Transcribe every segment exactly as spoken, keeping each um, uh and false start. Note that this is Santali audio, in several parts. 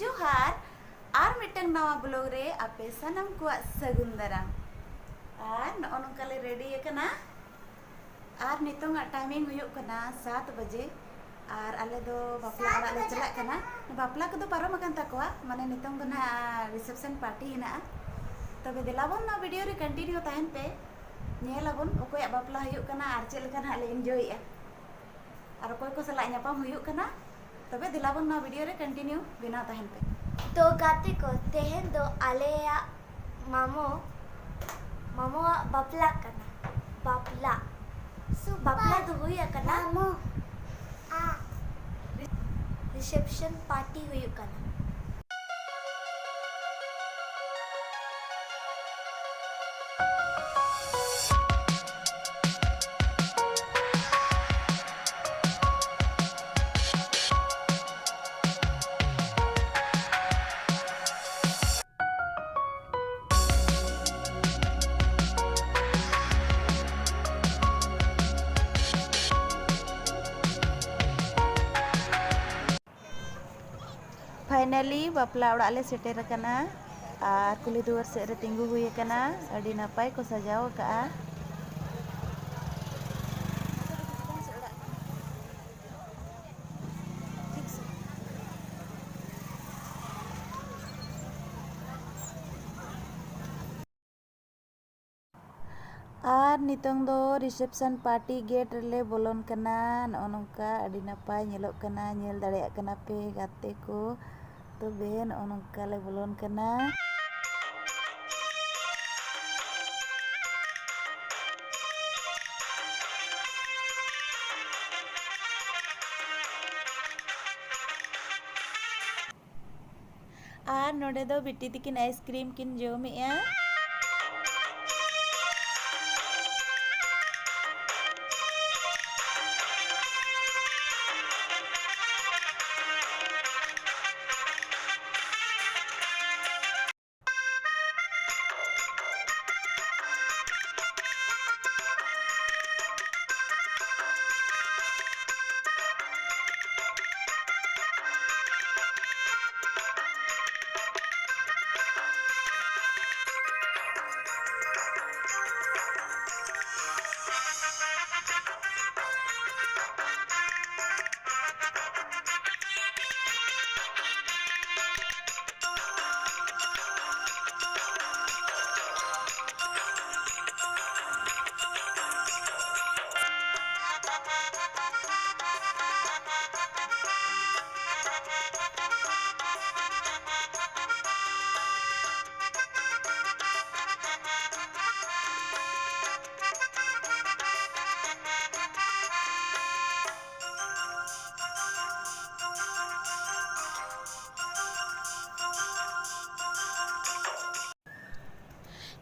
ᱡᱚᱦᱟᱨ, ᱟᱨ ᱢᱤᱫᱴᱟᱝ ᱱᱟᱣᱟ ᱵᱞᱚᱜ ᱨᱮ ᱟᱯᱮ ᱥᱟᱱᱟᱢ ᱠᱚᱣᱟᱜ ᱥᱟᱹᱜᱩᱱ ᱫᱟᱨᱟᱢ᱾ ᱟᱨ ᱱᱚᱜᱼᱚ ᱱᱚᱝᱠᱟ ᱞᱮ ᱨᱮᱰᱤ ᱟᱠᱟᱱᱟ᱾ ᱟᱨ ᱱᱤᱛᱚᱝᱟᱜ ᱴᱟᱭᱢᱤᱝ ᱦᱩᱭᱩᱜ ᱠᱟᱱᱟ ᱥᱟᱛ ᱵᱟᱡᱮ᱾ ᱟᱨ ᱟᱞᱮ ᱫᱚ ᱵᱟᱯᱞᱟ ᱚᱲᱟᱜ ᱞᱮ ᱪᱟᱞᱟᱜ ᱠᱟᱱᱟ᱾ ᱵᱟᱯᱞᱟ ᱠᱚᱫᱚ ᱯᱟᱨᱚᱢ ᱟᱠᱟᱱ ᱛᱟᱠᱚᱣᱟ, ᱢᱟᱱᱮ ᱱᱤᱛᱚᱝ ᱫᱚ ᱱᱟᱦᱟᱜ ᱨᱤᱥᱮᱯᱥᱚᱱ ᱯᱟᱨᱴᱤ ᱦᱮᱱᱟᱜᱼᱟ᱾ ᱛᱚᱵᱮ ᱫᱮᱞᱟ ᱵᱚᱱ ᱱᱚᱣᱟ ᱵᱷᱤᱰᱤᱭᱳ ᱨᱮ ᱠᱚᱱᱴᱤᱱᱤᱭᱩ ᱛᱟᱦᱮᱱ ᱯᱮ, ᱧᱮᱞ ᱟᱵᱚᱱ ᱚᱠᱚᱭᱟᱜ ᱵᱟᱯᱞᱟ ᱦᱩᱭᱩᱜ ᱠᱟᱱᱟ ᱟᱨ ᱪᱮᱫ ᱞᱮᱠᱟ ᱱᱟᱦᱟᱜ ᱞᱮ ᱤᱱᱡᱚᱭᱮᱜᱼᱟ᱾ ᱟᱨ ᱚᱠᱚᱭ ᱠᱚ ᱥᱟᱞᱟᱜ ᱧᱟᱯᱟᱢ ᱦᱩᱭᱩᱜ ᱠᱟᱱᱟ᱾ ᱛᱚᱵᱮ ᱫᱮᱞᱟ ᱵᱚᱱ ᱱᱚᱣᱟ ᱵᱷᱤᱰᱤᱭᱳ ᱨᱮ ᱠᱚᱱᱴᱤᱱᱤᱭᱩ ᱵᱮᱱᱟᱣ ᱛᱟᱦᱮᱱ ᱯᱮ᱾ ᱛᱚ ᱜᱟᱛᱮ ᱠᱚ, ᱛᱮᱦᱮᱧ ᱫᱚ ᱟᱞᱮᱭᱟᱜ ᱢᱟᱢᱚ, ᱢᱟᱢᱚᱣᱟᱜ ᱵᱟᱯᱞᱟ ᱠᱟᱱᱟ᱾ ᱵᱟᱯᱞᱟ, ᱥᱩ ᱵᱟᱯᱞᱟ ᱫᱚ ᱦᱩᱭ ᱟᱠᱟᱱᱟ᱾ ᱢᱟᱢᱚ, ᱟ, ᱨᱤᱥᱮᱯᱥᱚᱱ ᱯᱟᱨᱴᱤ ᱦᱩᱭᱩᱜ ᱠᱟᱱᱟ᱾ ᱯᱷᱟᱭᱱᱟᱞᱤ ᱵᱟᱯᱞᱟ ᱚᱲᱟᱜ ᱞᱮ ᱥᱮᱴᱮᱨ ᱟᱠᱟᱱᱟ ᱟᱨ ᱠᱩᱞᱦᱤ ᱫᱩᱣᱟᱹᱨ ᱥᱮᱫ ᱨᱮ ᱛᱤᱸᱜᱩ ᱦᱩᱭ ᱟᱠᱟᱱᱟ᱾ ᱟᱹᱰᱤ ᱱᱟᱯᱟᱭ ᱠᱚ ᱥᱟᱡᱟᱣ ᱟᱠᱟᱫᱼᱟ᱾ ᱟᱨ ᱱᱤᱛᱚᱝ ᱫᱚ ᱨᱤᱥᱮᱯᱥᱚᱱ ᱯᱟᱨᱴᱤ ᱜᱮᱴ ᱨᱮᱞᱮ ᱵᱚᱞᱚᱱ ᱠᱟᱱᱟ᱾ ᱱᱚᱜᱼᱚ ᱱᱚᱝᱠᱟ ᱟᱹᱰᱤ ᱱᱟᱯᱟᱭ ᱧᱮᱞᱚᱜ ᱠᱟᱱᱟ, ᱧᱮᱞ ᱫᱟᱲᱮᱭᱟᱜ ᱠᱟᱱᱟ ᱯᱮ ᱜᱟᱛᱮ ᱠᱚ᱾ ᱛᱚᱵᱮ ᱱᱚᱜᱼᱚ ᱱᱚᱝᱠᱟ ᱞᱮ ᱵᱚᱞᱚᱱ ᱠᱟᱱᱟ᱾ ᱟᱨ ᱱᱚᱰᱮ ᱫᱚ ᱵᱤᱴᱤ ᱛᱤᱠᱤᱱ ᱟᱭᱤᱥᱠᱨᱤᱢ ᱠᱤᱱ ᱡᱚᱢᱮᱜᱼᱟ᱾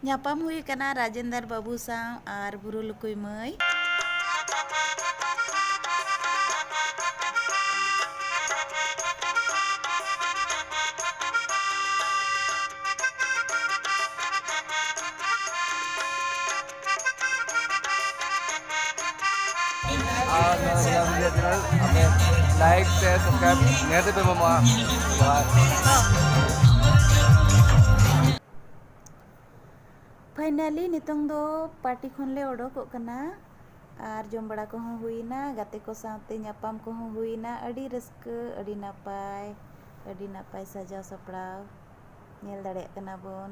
ᱧᱟᱯᱟᱢ ᱦᱩᱭ ᱟᱠᱟᱱᱟ ᱨᱟᱡᱮᱱᱫᱟᱨ ᱵᱟᱹᱵᱩ ᱥᱟᱶ ᱟᱨ ᱵᱩᱨᱩ ᱞᱩᱠᱩᱭ ᱢᱟᱹᱭ᱾ ᱟᱨ ᱱᱚᱣᱟ ᱵᱷᱤᱰᱤᱭᱳ ᱪᱮᱱᱮᱞ ᱟᱯᱮ ᱞᱟᱭᱤᱠ ᱥᱮ ᱥᱟᱵᱥᱠᱨᱟᱭᱤᱵ ᱱᱤᱦᱟᱹᱛ ᱯᱮ ᱮᱢᱟᱢᱟ᱾ ᱡᱚᱦᱟᱨ᱾ ᱯᱷᱟᱭᱱᱟᱞᱤ ᱱᱤᱛᱚᱝ ᱫᱚ ᱯᱟᱨᱴᱤ ᱠᱷᱚᱱ ᱞᱮ ᱚᱰᱚᱠᱚᱜ ᱠᱟᱱᱟ ᱟᱨ ᱡᱚᱢ ᱵᱟᱲᱟ ᱠᱚᱦᱚᱸ ᱦᱩᱭᱱᱟ, ᱜᱟᱛᱮ ᱠᱚ ᱥᱟᱶᱛᱮ ᱧᱟᱯᱟᱢ ᱠᱚᱦᱚᱸ ᱦᱩᱭᱱᱟ᱾ ᱟᱹᱰᱤ ᱨᱟᱹᱥᱠᱟᱹ, ᱟᱹᱰᱤ ᱱᱟᱯᱟᱭ, ᱟᱹᱰᱤ ᱱᱟᱯᱟᱭ ᱥᱟᱡᱟᱣ ᱥᱟᱯᱲᱟᱣ ᱧᱮᱞ ᱫᱟᱲᱮᱭᱟᱜ ᱠᱟᱱᱟ ᱵᱚᱱ᱾